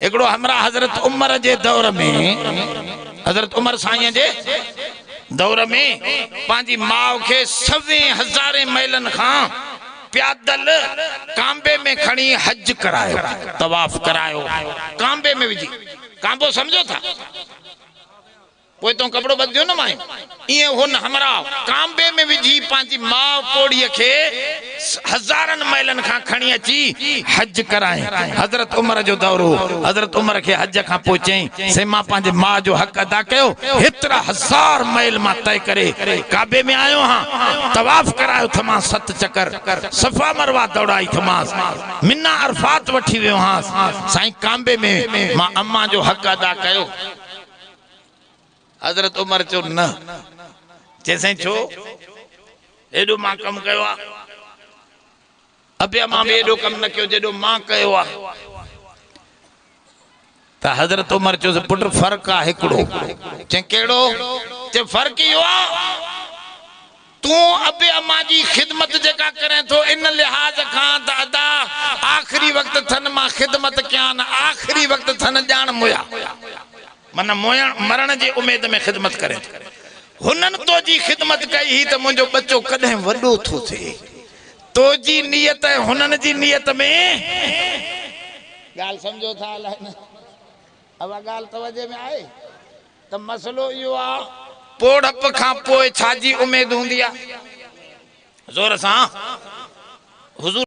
हिकिड़ो हमराह हज़रत उमर जे दौर में, हज़रत उमर साईं जे दौर में पंहिंजी माउ खे सवे हज़ारे मैलनि खां प्यादल कांबे में खणी हज करायो, तवाफ़ करायो, कांबे में विझी। कांबो सम्झो था? पोइ तो कपिड़ो बदिलियो न मायूं। ईअं हुन हमराह कांबे में विझी पंहिंजी माउ पोड़ीअ खे हज़ारनि मैलनि खां खणी अची हज कराए। हज़रत उमर जो दौर हो। हज़रत उमर खे हज खां पोइ चयईं, साईं मां पंहिंजे माउ जो हक़ अदा कयो, हेतिरा हज़ार मैल मां तय करे काबे में आयो आहियां, तवाफ़ करायो थमां 7 चकर, सफ़ा मरवा दौड़ाई थमांसि, मिना अरफात वठी वियो आहियांसि, साईं कांबे में मां अम्मा जो हक़ अदा कयो। हज़रत उमर चयो न। चई साईं छो एॾो मां कमु कयो आहे, अबे मां बि एॾो कमु न कयो जेॾो मां कयो आहे। त हज़रत उमर चयो पुट फ़र्क़ु आहे हिकिड़ो। चई कहिड़ो? चई फ़र्क़ु इहो आहे, तूं अबे अम्मा जी ख़िदमत जेका करें थो इन लिहाज़ खां त अदा आख़िरी वक़्तु थन मां ख़िदमत कयां न, आख़िरी वक़्तु थन ॼाण मुया, माना मरण जी उमेद में ख़िदमत करे। हुननि तुंहिंजी ख़िदमत कई हुई त मुंहिंजो बच्चो कॾहिं वॾो थो थिए। तुंहिंजी नीयत ऐं हुननि जी नीयत में ॻाल्हि सम्झो था अलाए न? उहा ॻाल्हि तवजे में आहे त मसइलो इहो आहे, पोड़प खां पोइ छाजी उमेद हूंदी आहे? ज़ोर सां हुज़ूर।